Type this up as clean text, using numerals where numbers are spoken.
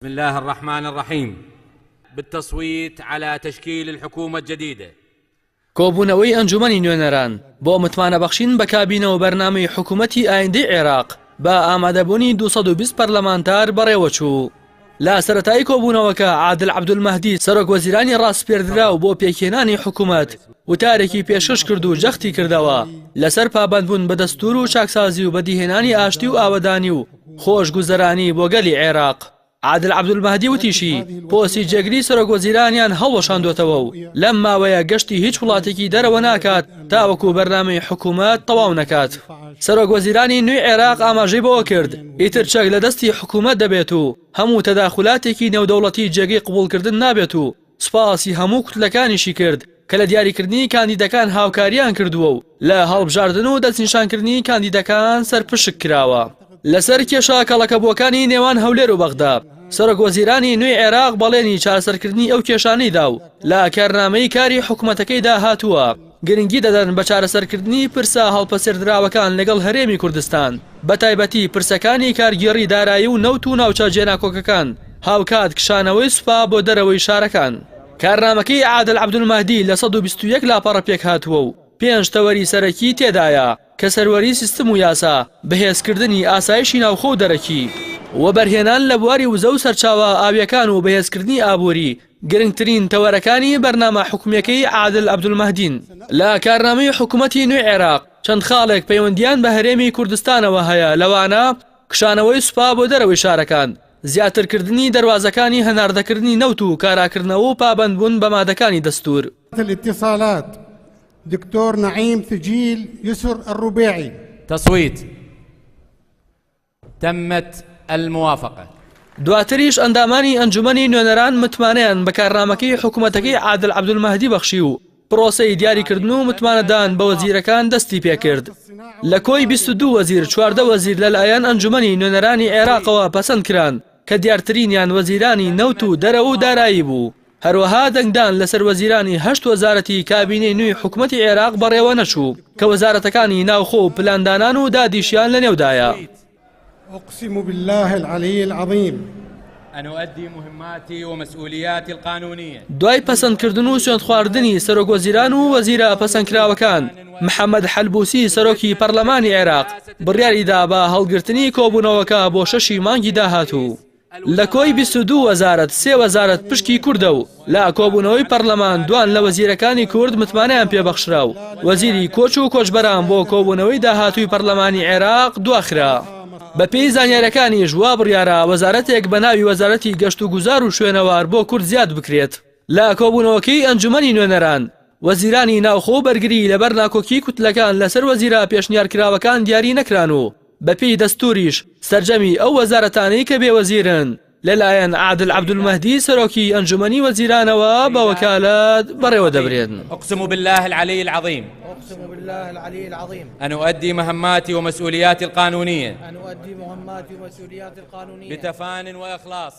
بسم الله الرحمن الرحیم بالتصویت علی تشکیل الحکومە الجدیدە. کۆبوونەوەی ئەنجومەنی نوێنەران بۆ متمانەبەخشین بە کابینە و بەرنامەی حکومەتی ئایندەی عێراق بە ئامادەبوونی 220 پەرلەمانتار بەڕێوەچوو. لە سەرەتای کۆبوونەوەکە عادل عەبدولمەهدی سەرۆک وەزیرانی ڕاسپێردراو بۆ پێکهێنانی حکومەت وتارێکی پێشکەش کرد و جەختی کردەوە لەسەر پابەندبوون بە دەستوور و چاکسازی و بەدیهێنانی ئاشتی و ئاوەدانی و خۆشگوزەرانی بۆ گەلی عێراق. عادل عەبدولمەهدی وتیشی، پۆستی جێگری سەرۆکوەزیرانیان هەڵوەشاندۆتەوە و لەم ماوەیە گەشتی هیچ وڵاتێکی دەرەوە ناکات تاوەکو بەرنامەی حکومەت تەواو نەکات. سەرۆکوەزیرانی نوێی عێراق ئاماژەی بەوە کرد، ئیتر چەک لە دەستی حکومەت دەبێت و هەموو تەداخولاتێکی نێودەوڵەتی جێگەی قبوڵکردن نابێت و سوپاسی هەموو کوتلەکانیشی کرد کە لە دیاریکردنی کاندیدەکان هاوکاریان کردووە و لە هەڵبژاردن و دەستنیشانکردنی کاندیدەکان سەرپشک کراوە. لەسەر کێشە کەڵەکەبووەکانی نێوان هەولێر و بەغدا، سەرۆکوەزیرانی نوێی عێراق بەڵێنی چارەسەرکردنی ئەو کێشانەی دا و لە کارنامەی کاری حکومەتەکەیدا هاتووە، گرنگی دەدەن بە چارەسەرکردنی پرسە هەڵپەسێردراوەکان لەگەڵ هەرێمی کوردستان، بەتایبەتی پرسەکانی کارگێڕی دارایی و نەوت و ناوچە جێناکۆکەکان، هاوکات کشانەوەی سوپا بۆ دەرەوەی شارەکان. کارنامەکەی عادل عەبدولمەهدی لە 121 لاپەڕە پێکهاتووە و پێنج تەوەری سەرەکی تێدایە کە سەروەری سیستم و یاسا، بەهێزکردنی ئاسایشی ناوخۆ و دەرەکی، وەبەرهێنان لە بواری وزە و سەرچاوە ئاوییەکان و بەهێزکردنی ئابووری، گرنگترین تەوەرەکانی بەرنامە حکومییەکەی عادل عەبدولمەهدین. لە کارنامەی حکومەتی نوێی عێراق چەند خاڵێک پەیوەندییان بە هەرێمی کوردستانەوە هەیە لەوانە، کشانەوەی سوپا بۆ دەرەوەی شارەکان، زیاترکردنی دەروازەکانی هەناردەکردنی نەوت و کاراکردنەوە و پابەندبوون بە مادەکانی دەستوور. الاتصالات دکتۆر نعیم ثجیل یسر الربیعی. تصویت تمت الموافقە. دواتریش ئەندامانی ئەنجومەنی نوێنەران متمانەیان بە کارنامەکەی حکومەتەکەی عادل عەبدولمەهدی بەخشی و پرۆسەی دیاریکردن و متمانەدان بە وەزیرەکان دەستی پێکرد. لە کۆی 22 وەزیر 14 وەزیر لەلایەن ئەنجومەنی نوێنەرانی عێراقەوە پەسەند کران کە دیارترینیان وەزیرانی نەوت و دەرەوە و دارایی بوو. هەروەها دەنگدان لەسەر وەزیرانی هەشت وەزارەتی کابینەی نوێی حکومەتی عێراق بەڕێوەنەچوو کە وەزارەتەکانی ناوخۆ و پلاندانان و دادیشیان لەنێودایە. اقسم باللە العلی العظیم. ان اؤدی مهماتی ومسئولیاتی القانونیە. دوای پەسەندکردن و سوێندخواردنی سەرۆکوەزیران و وەزیرە پەسەندکراوەکان، محەمەد حەلبوسی سەرۆکی پەرلەمانی عێراق بڕیاریدا بە هەڵگرتنی کۆبوونەوەکە بۆ شەشی مانگی داهاتوو. لە کۆی 22 وەزارەت سێ وەزارەت پشکی کوردە و لە کۆبوونەوەی پەرلەمان دوان لە وەزیرەکانی کورد متمانەیان پێبەخشرا و وەزیری کۆچ و کۆچبەران بۆ کۆبوونەوەی داهاتووی پەرلەمانی عێراق دواخرا. بەپێی زانیاریەکانیش وا بڕیارە وەزارەتێک بە ناوی وەزارەتی گەشت و گوزار و شوێنەوار بۆ کورد زیاد بکرێت. لە کۆبوونەوەکەی ئەنجومەنی نوێنەران، وەزیرانی ناوخۆ و بەرگری لەبەر ناکۆکی کوتلەکان لەسەر وەزیرە پێشنیارکراوەکان دیاری نەکران و بەپێی دەستوریش سەرجەمی ئەو وەزارەتانەی کە بێ وەزیرن لەلایەن عادل عەبدولمەهدی سەرۆکی ئەنجومەنی وەزیرانەوە بە وەکالەت بەڕێوەدەبرێن. اقسم باللە العلی العظیم ان اؤدی مهماتی ومسئولیاتی القانونیە بتفان واخلاص.